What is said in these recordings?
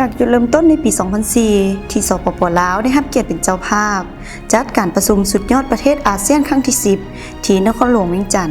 ຈາກຈຸດເລີ່ມຕົ້ນໃນປີສອງພັນສີ່ ທີ່ ສປປ ລາວ ໄດ້ຮັບກຽດເປັນເຈົ້າພາບ ຈັດການປະຊຸມສຸດຍອດປະເທດອາຊຽນຄັ້ງທີສິບ ທີ່ນະຄອນຫຼວງວຽງຈັນ.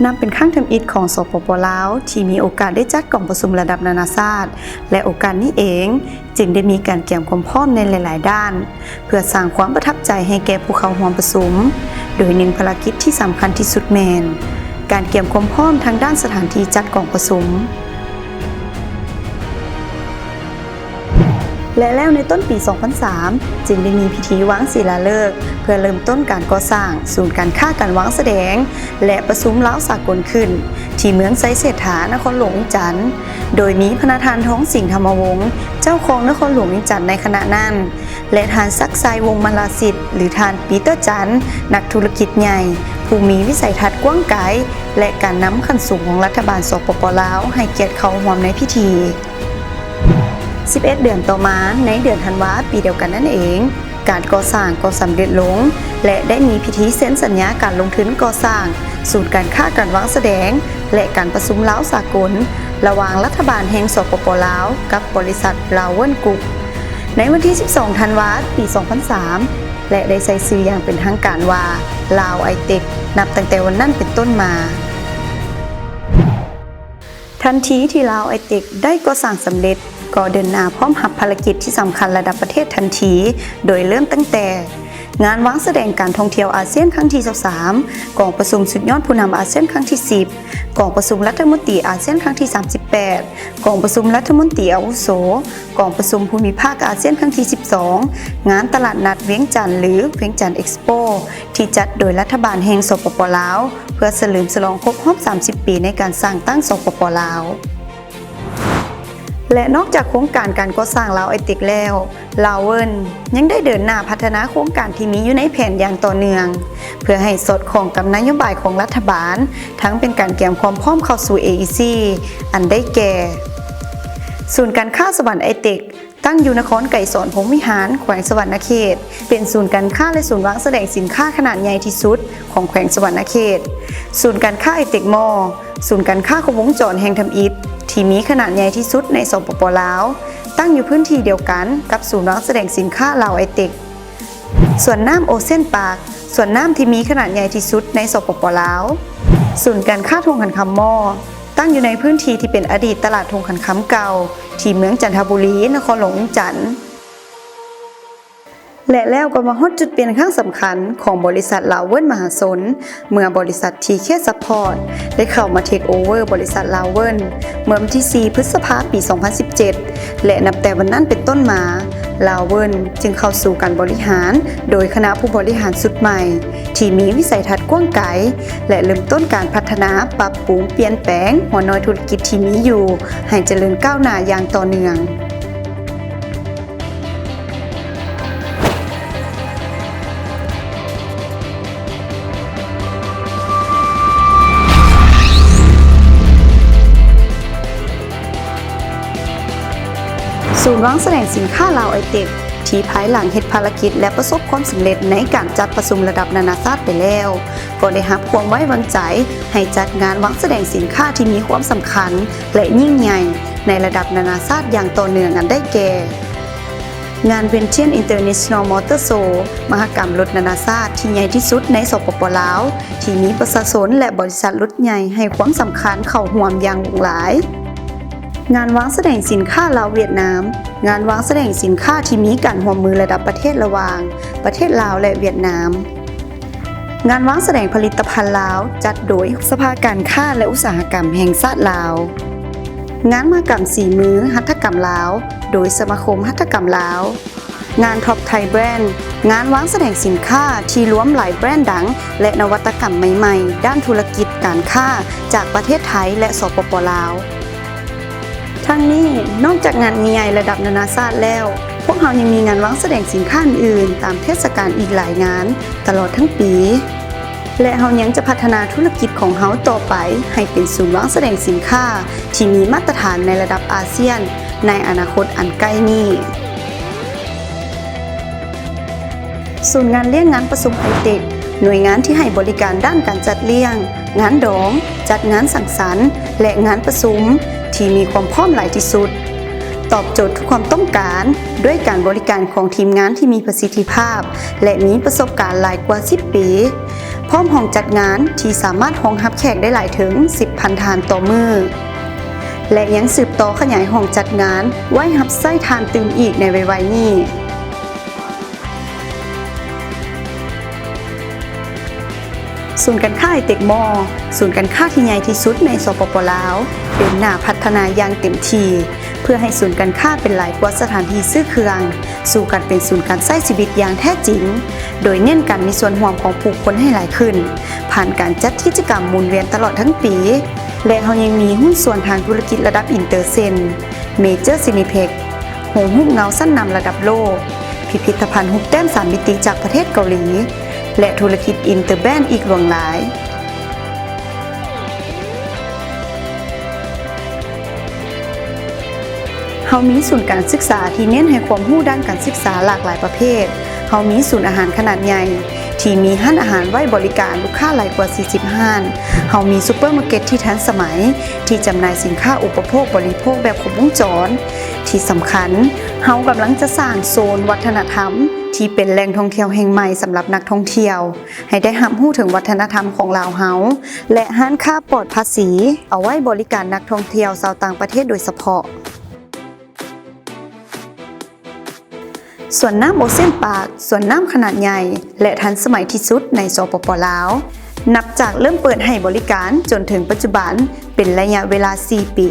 ນັບເປັນຄັ້ງທຳອິດຂອງ ສປປ ລາວ ທີ່ມີໂອກາດໄດ້ຈັດກອງປະຊຸມລະດັບນານາຊາດ ແລະ ໂອກາດນີ້ເອງຈຶ່ງໄດ້ມີການກຽມຄວາມພ້ອມໃນຫຼາຍໆດ້ານ ເພື່ອສ້າງຄວາມປະທັບໃຈໃຫ້ແກ່ຜູ້ເຂົ້າຮ່ວມປະຊຸມ, ໂດຍໜຶ່ງພາລະກິດທີ່ສຳຄັນທີ່ສຸດແມ່ນ ການກຽມຄວາມພ້ອມທາງດ້ານສະຖານທີ່ຈັດກອງປະຊຸມ. ແລະ ແລ້ວໃນຕົ້ນປີສອງພັນສາມ ຈຶ່ງໄດ້ມີພິທີວາງສີລາເລີກ ເພື່ອເລີ່ມຕົ້ນການກໍ່ສ້າງສູນການຄ້າການວາງສະແດງ ແລະ ປະຊຸມລາວສາກົນຂຶ້ນ ທີ່ເມືອງໄຊເສດຖາ ນະຄອນຫຼວງວຽງຈັນ ໂດຍມີພະນະທ່ານ ທອງສິງ ທຳມະວົງ ເຈົ້າຄອງນະຄອນຫຼວງວຽງຈັນໃນຂະນະນັ້ນ ແລະ ທ່ານ ສັກໄຊ ວົງມະລາສິດ ຫຼື ທ່ານ ປີເຕີ ຈັນ ນັກທຸລະກິດໃຫຍ່ ຜູ້ມີວິໄສທັດກວ້າງໄກ ແລະ ການນຳຂັ້ນສູງຂອງລັດຖະບານ ສປປ ລາວ ໃຫ້ກຽດເຂົ້າຮ່ວມໃນພິທີ. ສິບເອັດເດືອນຕໍ່ມາ, ໃນເດືອນທັນວາປີດຽວກັນນັ້ນເອງ, ການກໍ່ສ້າງກໍສຳເລັດລົງ ແລະ ໄດ້ມີພິທີເຊັນສັນຍາການລົງທຶນກໍ່ສ້າງສູນການຄ້າການວາງສະແດງ ແລະ ການປະຊຸມລາວສາກົນ ລະຫວ່າງລັດຖະບານແຫ່ງ ສປປ ລາວ ກັບບໍລິສັດ ລາວເວີນ ກຣຸບ ໃນວັນທີສິບສອງ ທັນວາ ປີສອງພັນສາມ ແລະ ໄດ້ໃຊ້ຊື່ຢ່າງເປັນທາງການວ່າ ລາວໄອເຕັກ ນັບຕັ້ງແຕ່ວັນນັ້ນເປັນຕົ້ນມາ. ທັນທີທີ່ລາວໄອເຕັກໄດ້ກໍ່ສ້າງສຳເລັດ, ກໍເດີນໜ້າພ້ອມຮັບພາລະກິດທີ່ສຳຄັນລະດັບປະເທດທັນທີ, ໂດຍເລີ່ມຕັ້ງແຕ່ ງານວາງສະແດງການທ່ອງທ່ຽວອາຊຽນຄັ້ງທີຊາວສາມ, ກອງປະຊຸມສຸດຍອດຜູ້ນຳອາຊຽນຄັ້ງທີສິບ, ກອງປະຊຸມລັດຖະມົນຕີອາຊຽນຄັ້ງທີສາມສິບແປດ, ກອງປະຊຸມລັດຖະມົນຕີອາວຸໂສ, ກອງປະຊຸມພູມິພາກອາຊຽນຄັ້ງທີສິບສອງ, ງານຕະຫຼາດນັດວຽງຈັນ ຫຼື ວຽງຈັນເອັກສະໂປ ທີ່ຈັດໂດຍລັດຖະບານແຫ່ງ ສປປ ລາວ ເພື່ອສະເຫຼີມສະຫຼອງຄົບຮອບສາມສິບປີໃນການສ້າງຕັ້ງ ສປປ ລາວ. ແລະ ນອກຈາກໂຄງການການກໍ່ສ້າງລາວໄອເຕັກແລ້ວ, ລາວເວີນຍັງໄດ້ເດີນໜ້າພັດທະນາໂຄງການທີ່ມີຢູ່ໃນແຜນຢ່າງຕໍ່ເນື່ອງ ເພື່ອໃຫ້ສອດຄ່ອງກັບນະໂຍບາຍຂອງລັດຖະບານ, ທັງເປັນການກຽມຄວາມພ້ອມເຂົ້າສູ່ ເອອີຊີ ອັນໄດ້ແກ່ ສູນການຄ້າສະຫວັນໄອເຕັກ ຕັ້ງຢູ່ນະຄອນໄກສອນພົມວິຫານ ແຂວງສະຫວັນນະເຂດ ເປັນສູນການຄ້າ ແລະ ສູນວາງສະແດງສິນຄ້າຂະໜາດໃຫຍ່ທີ່ສຸດຂອງແຂວງສະຫວັນນະເຂດ, ສູນການຄ້າໄອເຕັກມໍ, ສູນການຄ້າຄົບວົງຈອນແຫ່ງທຳອິດທີ່ມີຂະໜາດໃຫຍ່ທີ່ສຸດໃນ ສປປ ລາວ, ຕັ້ງຢູ່ພື້ນທີ່ດຽວກັນກັບສູນວາງສະແດງສິນຄ້າລາວໄອເຕັກ. ສວນນ້ຳໂອເຊນປາກ, ສວນນ້ຳທີ່ມີຂະໜາດໃຫຍ່ທີ່ສຸດໃນ ສປປ ລາວ. ສູນການຄ້າທົ່ງຂັນຄຳມໍ, ຕັ້ງຢູ່ໃນພື້ນທີ່ທີ່ເປັນອະດີດຕະຫຼາດທົ່ງຂັນຄຳເກົ່າ ທີ່ເມືອງຈັນທະບູລີ, ນະຄອນຫຼວງວຽງຈັນ. ແລະ ແລ້ວກໍມາຮອດຈຸດປ່ຽນຄັ້ງສຳຄັນຂອງບໍລິສັດລາວເວີນມະຫາຊົນ ເມື່ອບໍລິສັດ ທີເຄ ຊັບພອດ ໄດ້ເຂົ້າມາເທກໂອເວີບໍລິສັດລາວເວີນ ເມື່ອວັນທີສີ່ ພຶດສະພາ ປີສອງພັນສິບເຈັດ ແລະ ນັບແຕ່ວັນນັ້ນເປັນຕົ້ນມາ, ລາວເວີນຈຶ່ງເຂົ້າສູ່ການບໍລິຫານໂດຍຄະນະຜູ້ບໍລິຫານຊຸດໃໝ່ ທີ່ມີວິໄສທັດກວ້າງໄກ ແລະ ເລີ່ມຕົ້ນການພັດທະນາ, ປັບປຸງ, ປ່ຽນແປງຫົວໜ່ວຍທຸລະກິດທີ່ມີຢູ່ ໃຫ້ຈະເລີນກ້າວໜ້າຢ່າງຕໍ່ເນື່ອງ. ສູນວາງສະແດງສິນຄ້າລາວໄອເຕັກ ທີ່ພາຍຫຼັງເຮັດພາລະກິດ ແລະ ປະສົບຄວາມສຳເລັດໃນການຈັດປະຊຸມລະດັບນານາຊາດໄປແລ້ວ, ກໍໄດ້ຮັບຄວາມໄວ້ວາງໃຈໃຫ້ຈັດງານວາງສະແດງສິນຄ້າທີ່ມີຄວາມສຳຄັນ ແລະ ຍິ່ງໃຫຍ່ໃນລະດັບນານາຊາດຢ່າງຕໍ່ເນື່ອງ ອັນໄດ້ແກ່ ງານ Vientiane International Motor Show ມະຫະກຳລົດນານາຊາດທີ່ໃຫຍ່ທີ່ສຸດໃນ ສປປ ລາວ ທີ່ມີປະຊາຊົນ ແລະ ບໍລິສັດລົດໃຫຍ່ໃຫ້ຄວາມສຳຄັນເຂົ້າຮ່ວມຢ່າງຫຼວງຫຼາຍ. ງານວາງສະແດງສິນຄ້າລາວ-ຫວຽດນາມ, ງານວາງສະແດງສິນຄ້າທີ່ມີການຮ່ວມມືລະດັບປະເທດລະຫວ່າງປະເທດລາວ ແລະ ຫວຽດນາມ. ງານວາງສະແດງຜະລິດຕະພັນລາວ ຈັດໂດຍສະພາການຄ້າ ແລະ ອຸດສາຫະກຳແຫ່ງຊາດລາວ. ງານມະຫະກຳສີມືຫັດຖະກຳລາວ ໂດຍສະມາຄົມຫັດຖະກຳລາວ. ງານ Top Thai Brand, ງານວາງສະແດງສິນຄ້າທີ່ລວມຫຼາຍແບຣນດັງ ແລະ ນະວັດຕະກຳໃໝ່ໆ ດ້ານທຸລະກິດການຄ້າຈາກປະເທດໄທ ແລະ ສປປ ລາວ. ທັງນີ້, ນອກຈາກງານໃຫຍ່ໆລະດັບນານາຊາດແລ້ວ, ພວກເຮົາຍັງມີງານວາງສະແດງສິນຄ້າອື່ນໆຕາມເທດສະການອີກຫຼາຍງານຕະຫຼອດທັງປີ. ແລະ ເຮົາຍັງຈະພັດທະນາທຸລະກິດຂອງເຮົາຕໍ່ໄປໃຫ້ເປັນສູນວາງສະແດງສິນຄ້າທີ່ມີມາດຕະຖານໃນລະດັບອາຊຽນໃນອະນາຄົດອັນໃກ້ນີ້. ສູນງານລ້ຽງງານປະຊຸມໄອເຕັກ, ໜ່ວຍງານທີ່ໃຫ້ບໍລິການດ້ານການຈັດລ້ຽງ, ງານດອງ, ຈັດງານສັງສັນ ແລະ ງານປະຊຸມທີ່ມີຄວາມພ້ອມຫຼາຍທີ່ສຸດ. ຕອບໂຈດທຸກຄວາມຕ້ອງການ ດ້ວຍການບໍລິການຂອງທີມງານທີ່ມີປະສິດທິພາບ ແລະ ມີປະສົບການຫຼາຍກວ່າສິບປີ, ພ້ອມຫ້ອງຈັດງານທີ່ສາມາດຮອງຮັບແຂກໄດ້ຫຼາຍເຖິງສິບພັນທ່ານຕໍ່ມື້ ແລະ ຍັງສືບຕໍ່ຂະຫຍາຍຫ້ອງຈັດງານໄວ້ຮັບໃຊ້ທ່ານຕື່ມອີກໃນໄວໆນີ້. ສູນການຄ້າໄອເຕັກມໍ ສູນການຄ້າທີ່ໃຫຍ່ທີ່ສຸດໃນ ສປປ ລາວ ເດີນໜ້າພັດທະນາຢ່າງເຕັມທີ່ ເພື່ອໃຫ້ສູນການຄ້າເປັນຫຼາຍກວ່າສະຖານທີ່ຊື້ເຄື່ອງ ສູ່ການເປັນສູນການໃຊ້ຊີວິດຢ່າງແທ້ຈິງ, ໂດຍເນັ້ນການມີສ່ວນຮ່ວມຂອງຜູ້ຄົນໃຫ້ຫຼາຍຂຶ້ນ ຜ່ານການຈັດກິດຈະກຳໝູນວຽນຕະຫຼອດທັງປີ ແລະ ເຮົາຍັງມີຫຸ້ນສ່ວນທາງທຸລະກິດລະດັບອິນເຕີເຊັ່ນ ເມເຈີຊີນີເພັກ, ໂຮງຮູບເງົາຊັ້ນນຳລະດັບໂລກ, ພິພິທະພັນຮູບແຕ້ມສາມມິຕິຈາກປະເທດເກົາຫຼີ ແລະ ທຸລະກິດອິນເຕີແບຣນອີກຫຼວງຫຼາຍ. ເຮົາມີສູນການສຶກສາທີ່ເນັ້ນໃຫ້ຄວາມຮູ້ດ້ານການສຶກສາຫຼາກຫຼາຍປະເພດ. ເຮົາມີສູນອາຫານຂະໜາດໃຫຍ່ ທີ່ມີຮ້ານອາຫານໄວ້ບໍລິການລູກຄ້າຫຼາຍກວ່າສີ່ສິບຮ້ານ. ເຮົາມີຊຸບເປີມາເກັດທີ່ທັນສະໄໝ ທີ່ຈຳໜ່າຍສິນຄ້າອຸປະໂພກບໍລິໂພກແບບຄົບວົງຈອນ. ທີ່ສຳຄັນ, ເຮົາກຳລັງຈະສ້າງໂຊນວັດທະນະທຳທີ່ເປັນແຫຼ່ງທ່ອງທ່ຽວແຫ່ງໃໝ່ສຳລັບນັກທ່ອງທ່ຽວ ໃຫ້ໄດ້ຮັບຮູ້ເຖິງວັດທະນະທຳຂອງລາວເຮົາ ແລະ ຮ້ານຄ້າປອດພາສີ ເອົາໄວ້ບໍລິການນັກທ່ອງທ່ຽວຊາວຕ່າງປະເທດໂດຍສະເພາະ. ສວນນ້ຳໂອເຊນປາກ ສວນນ້ຳຂະໜາດໃຫຍ່ ແລະ ທັນສະໄໝທີ່ສຸດໃນ ສປປ ລາວ ນັບຈາກເລີ່ມເປີດໃຫ້ບໍລິການຈົນເຖິງປັດຈຸບັນ ເປັນໄລຍະເວລາສີ່ປີ.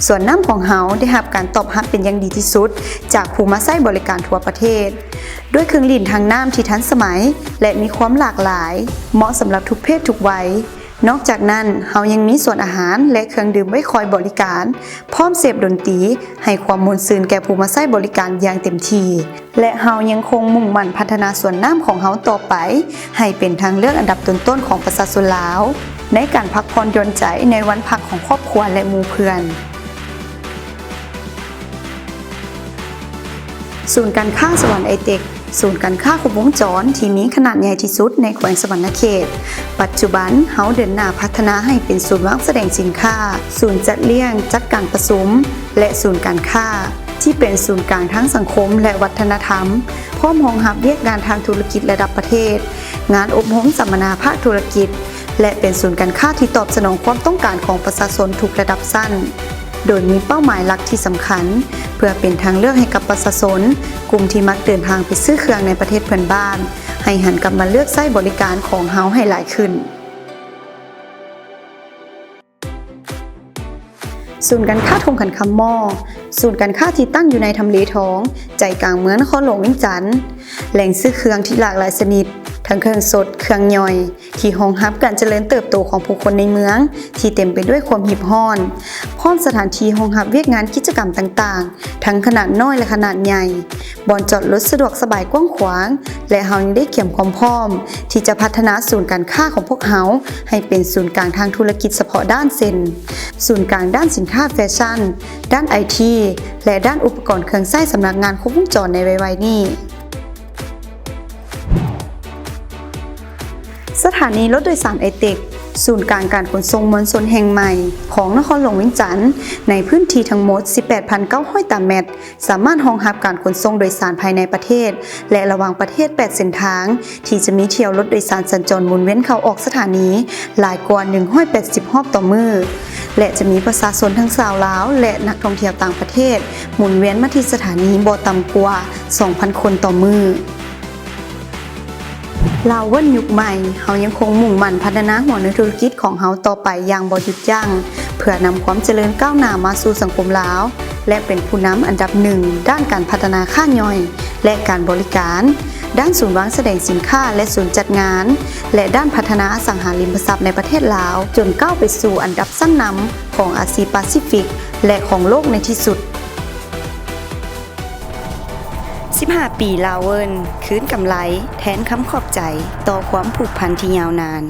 ສວນນ້ຳຂອງເຮົາໄດ້ຮັບການຕອບຮັບເປັນຢ່າງດີທີ່ສຸດຈາກຜູ້ມາໃຊ້ບໍລິການທົ່ວປະເທດ, ດ້ວຍເຄື່ອງຫຼິ້ນທາງນ້ຳທີ່ທັນສະໄໝ ແລະ ມີຄວາມຫຼາກຫຼາຍ, ເໝາະສຳລັບທຸກເພດທຸກໄວ. ນອກຈາກນັ້ນ, ເຮົາຍັງມີສວນອາຫານ ແລະ ເຄື່ອງດື່ມໄວ້ຄອຍບໍລິການ, ພ້ອມເສບດົນຕີ, ໃຫ້ຄວາມມ່ວນຊື່ນແກ່ຜູ້ມາໃຊ້ບໍລິການຢ່າງເຕັມທີ່. ແລະ ເຮົາຍັງຄົງມຸ່ງໝັ້ນພັດທະນາສວນນ້ຳຂອງເຮົາຕໍ່ໄປ ໃຫ້ເປັນທາງເລືອກອັນດັບຕົ້ນໆຂອງປະຊາຊົນລາວ ໃນການພັກຜ່ອນຢ່ອນໃຈໃນວັນພັກຂອງຄອບຄົວ ແລະ ໝູ່ເພື່ອນ. ສູນການຄ້າສະຫວັນໄອເຕັກ ສູນການຄ້າຄົບວົງຈອນທີ່ມີຂະໜາດໃຫຍ່ທີ່ສຸດໃນແຂວງສະຫວັນນະເຂດ. ປັດຈຸບັນເຮົາເດີນໜ້າພັດທະນາໃຫ້ເປັນສູນວາງສະແດງສິນຄ້າ, ສູນຈັດລ້ຽງ, ຈັດການປະຊຸມ ແລະ ສູນການຄ້າ ທີ່ເປັນສູນກາງທາງສັງຄົມ ແລະ ວັດທະນະທຳ, ພ້ອມຮອງຮັບວຽກງານທາງທຸລະກິດລະດັບປະເທດ, ງານອົບຮົມສຳມະນາພາກທຸລະກິດ ແລະ ເປັນສູນການຄ້າທີ່ຕອບສະໜອງຄວາມຕ້ອງການຂອງປະຊາຊົນທຸກລະດັບຊັ້ນ, ໂດຍມີເປົ້າໝາຍຫຼັກທີ່ສຳຄັນ ເພື່ອເປັນທາງເລືອກໃຫ້ກັບປະຊາຊົນ ກຸ່ມທີ່ມັກເດີນທາງໄປຊື້ເຄື່ອງໃນປະເທດເພື່ອນບ້ານ ໃຫ້ຫັນກັບມາເລືອກໃຊ້ບໍລິການຂອງເຮົາໃຫ້ຫຼາຍຂຶ້ນ. ສູນການຄ້າທົ່ງຂັນຄຳມໍ ສູນການຄ້າທີ່ຕັ້ງຢູ່ໃນທຳເລທອງ ໃຈກາງເມືອງນະຄອນຫຼວງວຽງຈັນ, ແຫຼ່ງຊື້ເຄື່ອງທີ່ຫຼາກຫຼາຍຊະນິດ, ທັງເຄື່ອງສົດ, ເຄື່ອງຍ່ອຍ, ທີ່ຮອງຮັບການຈະເລີນເຕີບໂຕຂອງຜູ້ຄົນໃນເມືອງທີ່ເຕັມໄປດ້ວຍຄວາມຮີບຮ້ອນ, ພ້ອມສະຖານທີ່ຮອງຮັບວຽກງານກິດຈະກຳຕ່າງໆ ທັງຂະໜາດນ້ອຍ ແລະ ຂະໜາດໃຫຍ່, ບ່ອນຈອດລົດສະດວກສະບາຍກວ້າງຂວາງ ແລະ ເຮົາຍັງໄດ້ກຽມຄວາມພ້ອມທີ່ຈະພັດທະນາສູນການຄ້າຂອງພວກເຮົາໃຫ້ເປັນສູນກາງທາງທຸລະກິດສະເພາະດ້ານ ເຊັ່ນ ສູນກາງດ້ານສິນຄ້າແຟຊັ່ນ, ດ້ານໄອທີ ແລະ ດ້ານອຸປະກອນເຄື່ອງໃຊ້ສຳນັກງານຄົບວົງຈອນໃນໄວໆນີ້. ສະຖານີລົດໂດຍສານໄອເຕັກ ສູນກາງການຂົນສົ່ງມວນຊົນແຫ່ງໃໝ່ຂອງນະຄອນຫຼວງວຽງຈັນ ໃນພື້ນທີ່ທັງໝົດ ສິບແປດພັນເກົ້າຮ້ອຍຕາແມັດ, ສາມາດຮອງຮັບການຂົນສົ່ງໂດຍສານພາຍໃນປະເທດ ແລະ ລະຫວ່າງປະເທດ ແປດເສັ້ນທາງ ທີ່ຈະມີຖ້ຽວລົດໂດຍສານສັນຈອນໝູນວຽນເຂົ້າອອກສະຖານີຫຼາຍກວ່າ ໜຶ່ງຮ້ອຍແປດສິບ ຮອບຕໍ່ມື້ ແລະ ຈະມີປະຊາຊົນທັງຊາວລາວ ແລະ ນັກທ່ອງທ່ຽວຕ່າງປະເທດ ໝູນວຽນມາທີ່ສະຖານີບໍ່ຕ່ຳກວ່າ ສອງພັນຄົນຕໍ່ມື້. ລາວເວີນຍຸກໃໝ່, ເຮົາຍັງຄົງມຸ່ງໝັ້ນພັດທະນາຫົວໜ່ວຍທຸລະກິດຂອງເຮົາຕໍ່ໄປຢ່າງບໍ່ຢຸດຢັ້ງ ເພື່ອນຳຄວາມຈະເລີນກ້າວໜ້າມາສູ່ສັງຄົມລາວ ແລະ ເປັນຜູ້ນຳອັນດັບໜຶ່ງດ້ານການພັດທະນາຄ້າຍ່ອຍ ແລະ ການບໍລິການ, ດ້ານສູນວາງສະແດງສິນຄ້າ ແລະ ສູນຈັດງານ ແລະ ດ້ານພັດທະນາອະສັງຫາລິມະຊັບໃນປະເທດລາວ, ຈົນກ້າວໄປສູ່ອັນດັບຊັ້ນນຳຂອງອາຊີປາຊີຟິກ ແລະ ຂອງໂລກໃນທີ່ສຸດ. ສິບຫ້າປີລາວເວີນ ຄືນກຳໄລແທນຄຳຂອບໃຈຕໍ່ຄວາມຜູກພັນທີ່ຍາວນານ.